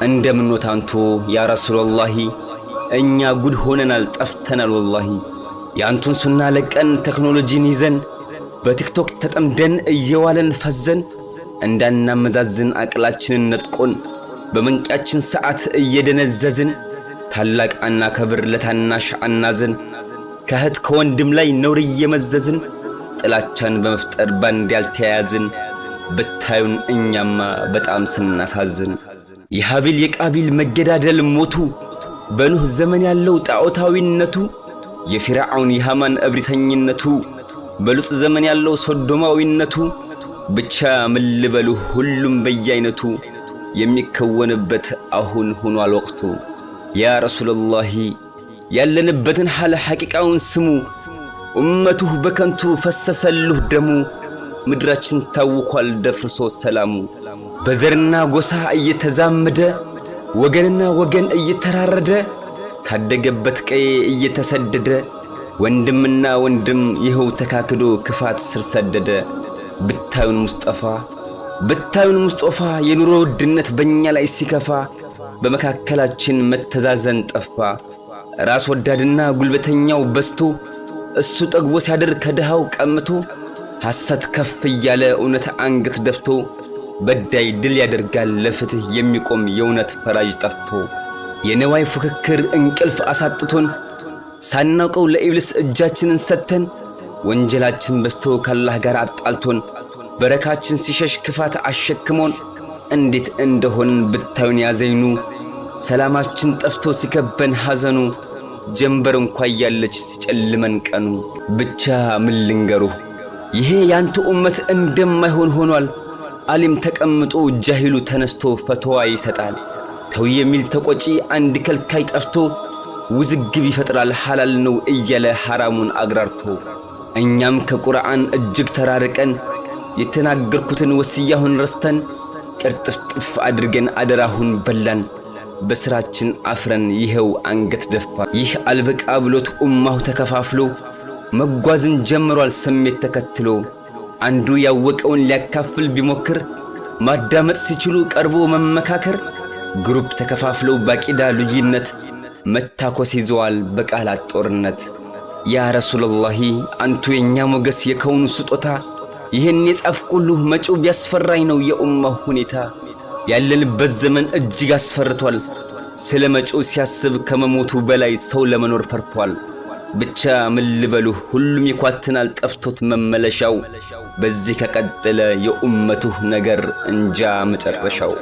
እንደምኖት አንቱ ያ ረሱለላሂ፣ እኛ ጉድ ሆነናል ጠፍተናል ወላሂ። የአንቱን ሱና ለቀን ቴክኖሎጂን ይዘን በቲክቶክ ተጠምደን እየዋለን ፈዘን፣ እንዳናመዛዝን አቅላችንን ነጥቆን በመንቂያችን ሰዓት እየደነዘዝን፣ ታላቅ አናከብር ለታናሽ አናዝን፣ ከእህት ከወንድም ላይ ነውር እየመዘዝን ጥላቻን በመፍጠር ባንድ ያልተያያዝን፣ ብታዩን እኛማ በጣም ስናሳዝን። የሃቢል የቃቢል መገዳደል ሞቱ፣ በኑህ ዘመን ያለው ጣዖታዊነቱ፣ የፊርዓውን የሃማን እብሪተኝነቱ፣ በሉጥ ዘመን ያለው ሶዶማዊነቱ፣ ብቻ ምን ልበሉ ሁሉም በየአይነቱ የሚከወንበት አሁን ሆኗል ወቅቱ። ያ ረሱለላሂ ያለንበትን ሐል ሐቂቃውን ስሙ፣ ኡመቱህ በከንቱ ፈሰሰልህ ደሙ፣ ምድራችን ታውኳል ደፍርሶ ሰላሙ። በዘርና ጎሳ እየተዛመደ ወገንና ወገን እየተራረደ ካደገበት ቀዬ እየተሰደደ፣ ወንድምና ወንድም ይኸው ተካክዶ ክፋት ስር ሰደደ። ብታዩን ሙስጠፋ ብታዩን ሙስጦፋ የኑሮ ውድነት በእኛ ላይ ሲከፋ፣ በመካከላችን መተዛዘን ጠፋ። ራስ ወዳድና ጉልበተኛው በዝቶ እሱ ጠግቦ ሲያድር ከድሃው ቀምቶ፣ ሐሰት ከፍ እያለ እውነት አንገት ደፍቶ፣ በዳይ ድል ያደርጋል ለፍትህ የሚቆም የእውነት ፈራጅ ጠፍቶ። የነዋይ ፉክክር እንቅልፍ አሳጥቶን ሳናውቀው ለኢብሊስ እጃችንን ሰጥተን፣ ወንጀላችን በዝቶ ካላህ ጋር አጣልቶን፣ በረካችን ሲሸሽ ክፋት አሸክሞን፣ እንዴት እንደሆንን ብታዩን ያዘይኑ፣ ሰላማችን ጠፍቶ ሲከበን ሐዘኑ፣ ጀንበር እንኳ እያለች ሲጨልመን ቀኑ። ብቻ ምን ልንገሩህ ይሄ ያንተ ኡመት እንደማይሆን ሆኗል። አሊም ተቀምጦ ጃሂሉ ተነስቶ ፈትዋ ይሰጣል። ተው የሚል ተቆጪ አንድ ከልካይ ጠፍቶ ውዝግብ ይፈጥራል ሐላል ነው እያለ ሐራሙን አግራርቶ። እኛም ከቁርአን እጅግ ተራርቀን የተናገርኩትን ወስያሁን ረስተን ቅርጥፍጥፍ አድርገን አደራሁን በላን። በስራችን አፍረን ይኸው አንገት ደፋ። ይህ አልበቃ ብሎት ኡማሁ ተከፋፍሎ መጓዝን ጀምሯል ስሜት ተከትሎ። አንዱ ያወቀውን ሊያካፍል ቢሞክር ማዳመጥ ሲችሉ ቀርቦ መመካከር፣ group ተከፋፍለው ባቂዳ ልዩነት መታኮስ ይዘዋል በቃላት ጦርነት። ያ ረሱለላሂ አንቱ የእኛ ሞገስ የከውኑ ስጦታ፣ ይህን የጻፍኩልህ መጪው ቢያስፈራኝ ነው የኡማሁ ሁኔታ። ያለንበት ዘመን እጅግ አስፈርቷል። ስለ መጪው ሲያስብ ከመሞቱ በላይ ሰው ለመኖር ፈርቷል። ብቻ ምን ልበሉህ ሁሉም ይኳትናል ጠፍቶት መመለሻው። በዚህ ከቀጠለ የኡመቱህ ነገር እንጃ መጨረሻው።